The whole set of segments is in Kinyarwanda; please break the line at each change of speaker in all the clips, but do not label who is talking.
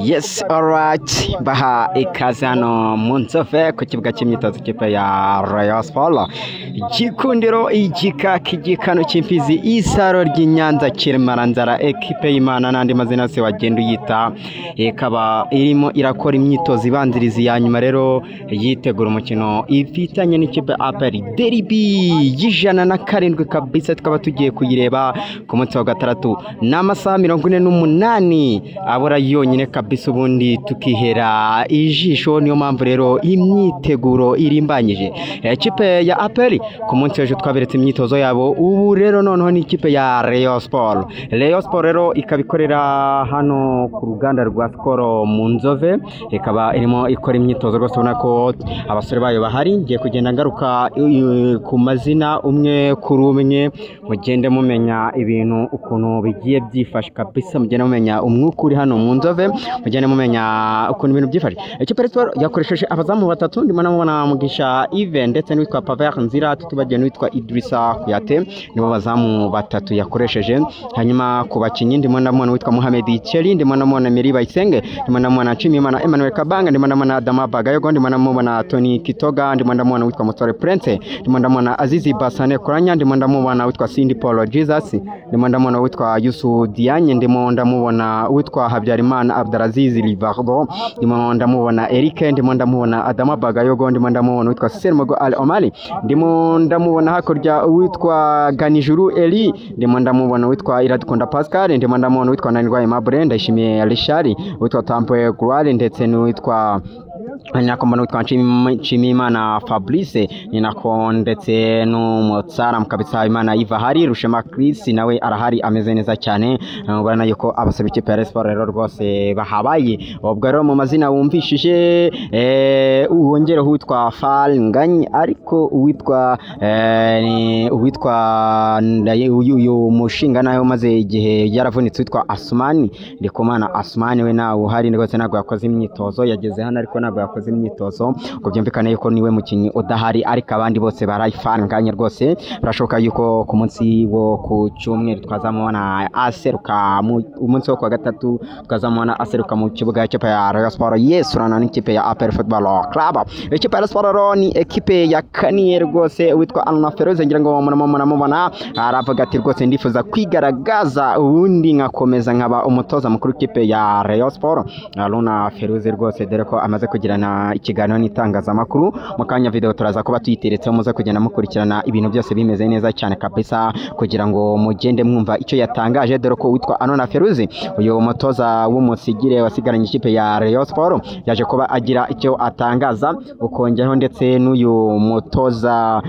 Yes, alright. Baha ikaze hano mu Nzove ku kibuga cy'imyitozo ikipe ya Rayon Sports. Gikundiro igika k'igikano cy'imfizi isaro ry'Inyanza Kimaranzara ekipe y'Imana n'andi mazina yose wagenda uyita, ikaba irimo irakora imyitozo ibanziriza iya nyuma rero yitegura umukino ifitanye n'ikipe APR Derby y'107 kabisa, tukaba tugiye kuyireba ku munsi wa gatandatu n'amasaha 48 abura yonyine kabisa, ubundi tukihera ijisho. Niyo mpamvu rero imyiteguro irimbanyije. Ikipe ya APR ku munsi w'ejo twaberetse imyitozo yabo, ubu rero noneho ni ikipe ya Rayon Sports. Rayon Sports rero ikaba ikorera hano ku ruganda rwa Skol mu Nzove, ikaba irimo ikora imyitozo rwose, ubona ko abasore bayo bahari. Ngiye kugenda ngaruka ku mazina umwe kuri umwe, mugende mumenya ibintu ukuntu bigiye byifashe kabisa, mugende mumenya umwuka uri hano mu Nzove, mugende mumenya ukuntu ibintu byifashe. Ikipe ya Rayon Sports yakoresheje abazamu batatu, ndimo namubona Mugisha Yves ndetse n'uwitwa Paver Nzira, tutibagiwe n'uwitwa Idrissa Kuyate, nibo bazamu batatu yakoresheje. Hanyuma ku bakinnyi ndimo ndamubona uwitwa Mohamed Cheri, ndimo ndamubona Meri Bayisenge, ndimo ndamubona Nshimiyimana Emmanuel Kabanga, ndimo ndamubona Adama Bagayogo, ndimo ndamubona Tony Kitoga, ndimo ndamubona uwitwa Mutore Prince, ndimo ndamubona Azizi Basane Kuranya, ndimo ndamubona uwitwa Cindy Paul Jesus, ndimo ndamubona uwitwa Yusu Diagne, ndimo ndamubona uwitwa Habyarimana Abdelaziz Livardo, ndimo ndamubona Eric, ndimo ndamubona Adama Bagayogo, ndimo ndamubona uwitwa Sermogo Al Omari, ndimo ndamubona hakurya uwitwa Ganijuru Eli, ndimo ndamubona uwitwa Iradukunda Pascal, ndimo ndamubona uwitwa Nanirwa Aimable, Ndayishimiye Richard, uwitwa Tampoe Gloire ndetse n'uwitwa ninako mbona witwa Nshimiyimana Fabrice, ninako ndetse n'umutsaramu kabisa Imana Iva hari Rushema Chris nawe arahari ameze neza cyane. Ubona yuko abasore b'ikipe ya Rayon Sports rero rwose bahabaye. Ubwo rero mu mazina wumvishije wongereho uwitwa Falngany, ariko uwitwa uwitwa uyu mushinga nawe umaze igihe yaravunitse witwa Asumani Ndikumana Asumani, we nawe uhari rwose ntabwo yakoze imyitozo, yageze hano ariko ntabwo yakoze imyitozo, ngo byumvikane yuko niwe mukinnyi udahari, ariko abandi bose barayifanganye rwose. Birashoboka yuko ku munsi wo ku cyumweru twazamubona aseruka, umunsi wo kuwa gatatu twazamubona aseruka mu kibuga cy'ikipe ya Rayon Sports yesurana n'ikipe ya APR Football Club. Ikipe ya Rayon Sports rero ni ekipe ya kaniye rwose, witwa Alna Feroze ngira ngo muramubona, aravuga ati rwose ndifuza kwigaragaza ubundi nkakomeza nkaba umutoza mukuru w'ikipe ya Rayon Sports. Alna Feroze rwose dore ko amaze kugirana ikiganiro n'itangazamakuru, mu kanya video turaza kuba tuyiteretseho, muze kugenda mukurikirana ibintu byose bimeze neza cyane kabisa, kugira ngo mugende mwumva icyo yatangaje. Dore ko witwa Anona Feruzi, uyu mutoza w'umusigire wasigaranye ikipe ya Rayon Sports, yaje kuba agira icyo atangaza, ukongeraho ndetse n'uyu mutoza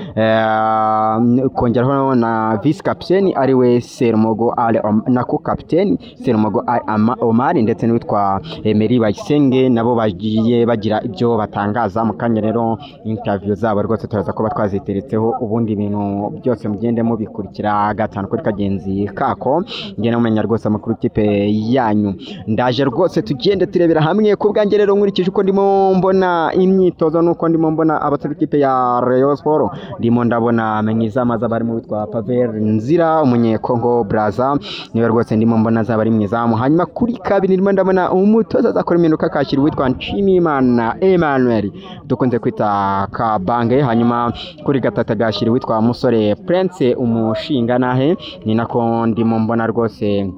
ukongeraho na vice captain ariwe Serumogo Ali nako captain Serumogo Ali Omar ndetse n'uwitwa Emery Bayisenge, nabo bagiye bagira ibyo batangaza. Mu kanya rero interview zabo rwose turaza kuba twaziteretseho, ubundi ibintu byose mugende mubikurikira gatanu kuri kagenzi kako, ngende mumenya rwose amakuru kipe yanyu. Ndaje rwose tugende turebera hamwe ku bwanjye rero, nkurikije uko ndimo mbona imyitozo nuko ndimo mbona abasore kipe ya Rayon Sports, ndimo ndabona mwiza azaba arimo witwa Pavel Nzira umunyekongo Brazza, niwe rwose ndimo mbona azaba ari mwizamu. Hanyuma kuri kabiri ndimo ndabona umutoza azakora impinduka akakira uwitwa Nshimiyimana Emmanuel dukunze kwita Kabange. Hanyuma kuri gatatu agashyira uwitwa Musore Prince umushinga nahe, ni nako ndimo mbona rwose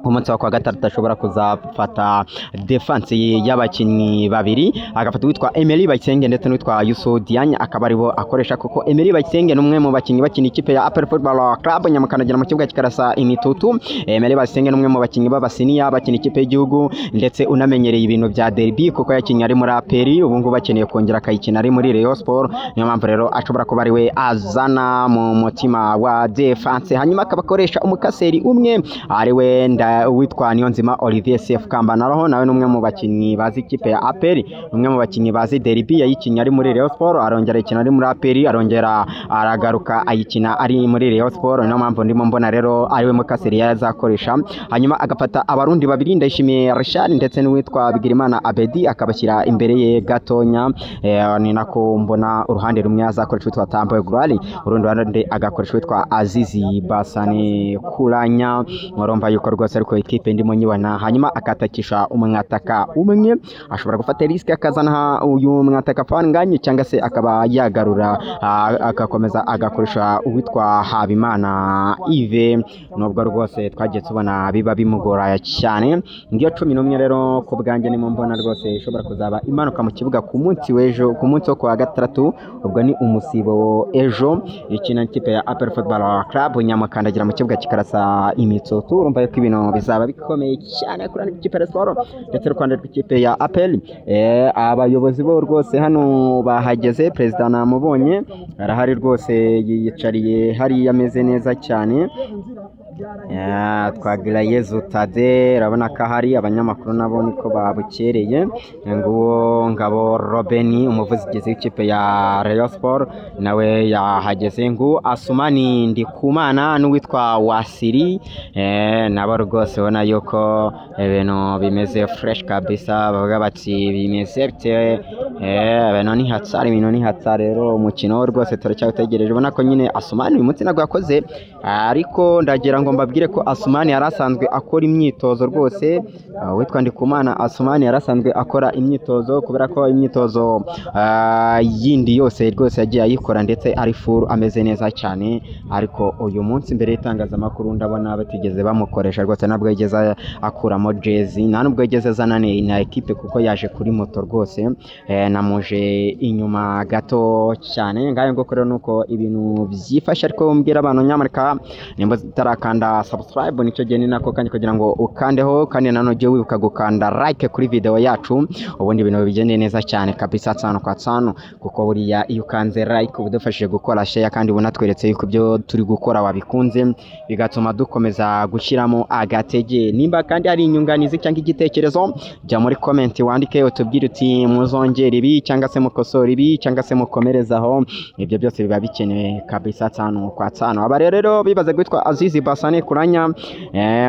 umunsi wa gatatu ashobora kuzafata defense y'abakinnyi babiri, agafata uwitwa Emery Bayisenge ndetse n'uwitwa Yusu Diagne, akaba aribo akoresha, kuko Emery Bayisenge ni umwe mu bakinnyi bakina ikipe ya APR Football Club nyamukandagira mu kibuga kikarasa imitutu. Emery Bayisenge ni umwe mu bakinnyi b'abasiniya bakina ikipe y'igihugu ndetse unamenyereye ibintu bya derby, kuko yakinnye ari muri APR, ubu ngubu akeneye kongera akayikina ari muri Rayon Sports. Niyo mpamvu rero ashobora kuba ariwe azana mu mutima wa defense. Hanyuma akaba akoresha umukaseri umwe ariwe uwitwa Niyonzima Olivier Sef Kambanaroho, nawe n'umwe mu bakinnyi bazi ikipe ya APR, umwe mu bakinnyi bazi derby, yayikinnye ari muri Rayon Sports, arongera ayikina ari muri APR, arongera aragaruka ayikina ari muri Rayon Sports. Niyo mpamvu ndimo mbona rero ariwe mukaseri yazakoresha. Hanyuma agafata abarundi babiri, Ndayishimiye Richard ndetse n'uwitwa Bigirimana Abedi, akabashyira imbere ye gatonya. Ni nako mbona uruhande rumwe azakoresha uwitwa Tamboye Gloire, urundi ruhande agakoresha uwitwa Azizi Basane Kuranya. Murumva yuko rwose ariko ikipe ndimo nyibona. Hanyuma akatakisha umwataka umwe, ashobora gufata risk akazana uyu mwataka Fanganye, cyangwa se akaba yagarura agakomeza agakoresha uwitwa Habimana Yves, nubwo rwose twagiye tubona biba bimugora cyane. Ngiyo 11 rero ku bwanjye nimo mbona rwose ishobora kuzaba imanuka mu kibuga ku munsi w'ejo, ku munsi wo kuwa gatandatu, ubwo ni umusibo ejo ikina ikipe ya APR Football Club. Nyamukandagira mu kibuga kikarasa imitsoto. Urumva yuko ibintu bizaba bikomeye cyane kuri ikipe ya Sport ndetse n'uruhande rw'ikipe ya APR. Abayobozi bo rwose hano bahageze, perezida namubonye arahari rwose, yiyicariye hariya ameze neza cyane. Twagirayezu Tade urabona ko ahari, abanyamakuru nabo niko babukereye. Nguwo Ngabo Robeni umuvugizi w'ikipe ya Rayon Sport nawe yahageze. Nguwo Asumani Ndikumana n'uwitwa Wasiri, nabo rwose ubona yuko ibintu bimeze fresh kabisa, bavuga bati bimeze bite, ibintu ni hatsari, ibintu ni hatsari. Rero umukino rwose turacyawutegereje, ubona ko nyine Asumani uyu munsi ntabwo yakoze, ariko ndagira ngo mbabwire ko Asumani yari asanzwe akora imyitozo rwose. Witwa Ndikumana Asumani yari asanzwe akora imyitozo, kubera ko imyitozo yindi yose rwose yagiye ayikora ndetse ari full ameze neza cyane. Ariko uyu munsi mbere y'itangazamakuru ndabona batigeze bamukoresha rwose, ntabwo yigeze akuramo jezi, nta nubwo yigeze azana na ekipe kuko yaje kuri moto rwose, namuje inyuma gato cyane. Ngayo nguko rero nuko ibintu byifashe, ariko mbwira abantu nyamuneka nimba utarakanda subscribe nicyo gihe ni nako kandi kugira ngo ukandeho, kandi nanone ujye wibuka gukanda like kuri video yacu, ubundi ibintu bigende neza cyane kabisa tsano kwa tsano, kuko buriya iyo ukanze like uba udufashije gukora share, kandi ubunatweretse yuko ibyo turi gukora wabikunze, bigatuma dukomeza gushyiramo agatege. Nimba kandi hari inyunganizi cyangwa igitekerezo, jya muri comment wandike utubwire uti muzongera ibi cyangwa se mukosora ibi cyangwa se mukomerezaho, ibyo byose biba bikenewe kabisa tsano kwa tsano. Aba rero bibaze gwitwa Azizi Basane Kuranya,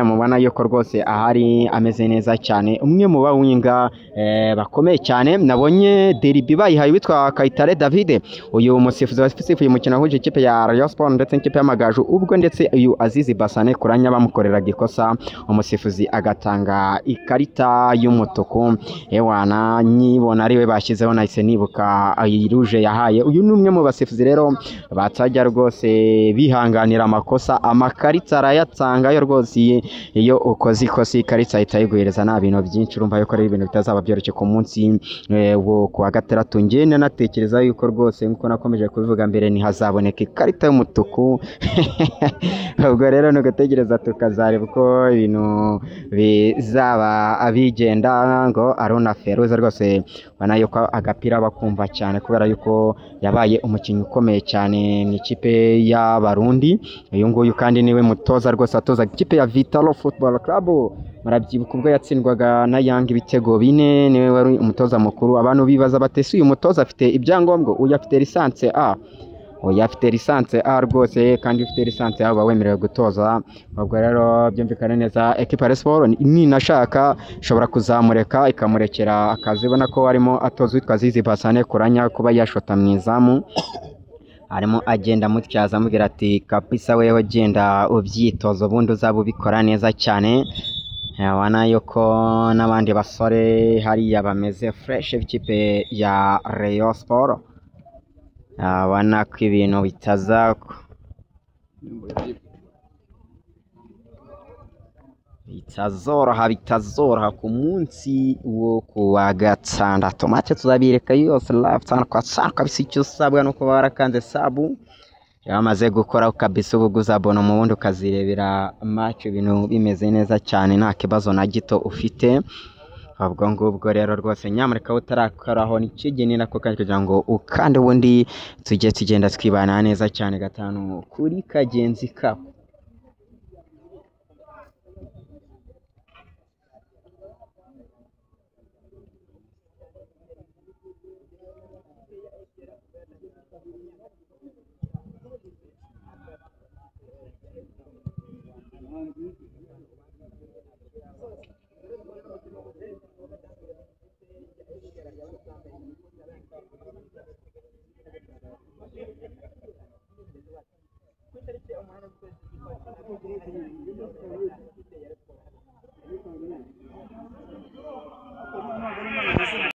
mubona yuko rwose ahari ameze neza cyane, umwe mu bawinga bakomeye cyane. Nabonye derby bayihaye witwa Kayitare David, uyu musifuzi wasifuye umukino wahuje ikipe ya Rayon Sport ndetse n'ikipe y'Amagaju, ubwo ndetse uyu Azizi Basane Kuranya bamukoreraga ikosa, umusifuzi agatanga ikarita y'umutuku. Ewana nyibona ariwe bashyizeho nahise nibuka rouge yahaye. Uyu ni umwe mu basifuzi rero batajya rwose bihanganira amakosa, amakarita arayatanga yo rwose, iyo ukoze ikosa ikarita ahita ayiguhereza, nta bintu byinshi. Urumva yuko ari ibintu bitazaba byoroshye ku munsi wo kuwa gatandatu. Njye natekereza yuko rwose nkuko nakomeje kubivuga mbere ntihazaboneka ikarita y'umutuku. Ubwo rero ni ugutegereza tukazareba uko ibintu bizaba bigenda. Ngo Aruna Feruza rwose ubona yuko agapira bakumva cyane, kubera yuko yabaye umukinnyi ukomeye cyane mu ikipe y'Abarundi. Uyu nguyu kandi niwe mutoza rwose atoza ikipe ya Vitalo Football Club, murabyibuka ubwo yatsindwaga na Yanga ibitego 4, niwe wari umutoza mukuru. Abantu bibaza batese uyu mutoza afite ibyangombwa, uyu afite licence A, oya afite licence A rwose, kandi ufite licence A uba wemerewe gutoza. Ubwo rero byumvikane neza, ekipa ya Sport ninashaka ishobora kuzamureka ikamurekera akazi, ubona ko arimo atoza witwa Azizi Basane Kuranya kuba yashota mu izamu, arimo agenda amutyaza amubwira ati kabisa weho genda ubyitozo ubundi uzaba ubikora neza cyane. Ubona yuko n'abandi basore hariya bameze fresh b'ikipe ya Rayon Sport, ubona ko ibintu bitaza bitazoroha ku munsi wo kuwa gatandatu. Match tuzabireka yose live tsano kwa tsano kabisa, icyo usabwa nuko barakanze sabu yamaze gukora kabisa, ubuguza bono mu wundi ukazirebera match ibintu bimeze neza cyane, nta kibazo na gito ufite. Ubwo ngubwo rero rwose nyamuneka utarakoraho nikigeni nako kandi kugira ngo ukande, ubundi tujye tugenda twibana neza cyane gatanu kuri kagenzi kako.